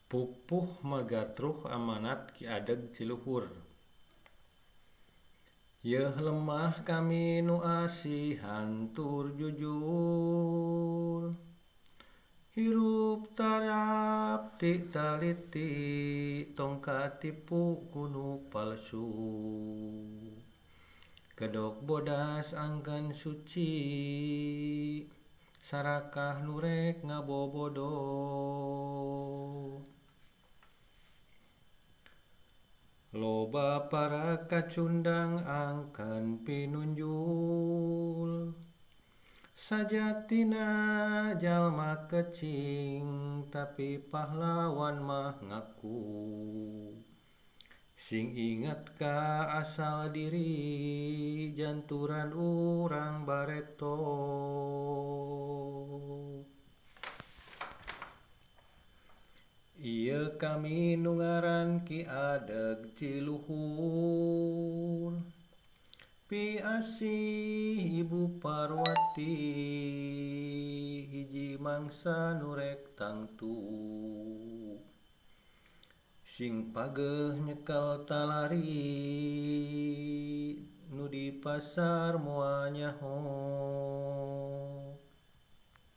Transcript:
Pupuh magatruh amanat Ki Adeg Ciluhur. Yeuh lemah kami nu asihan tur jujur. Hirup tarap ti taliti tong katipu ku nu palsu. Kedok bodas angkeun suci sarakah nu rek ngabobodo. Loba para kacundang angkeun pinunjul. Sajatina jalma kecing tapi pahlawan mah ngaku. Sing inget ka asal diri janturan urang bareto. Ieu kami nu ngaran Ki Adeg Ciluhur. Piasih Ibu Parwati hiji mangsa nu rek tangtu. Sing pageuh nyekel talari nu di pasar moal nyaho.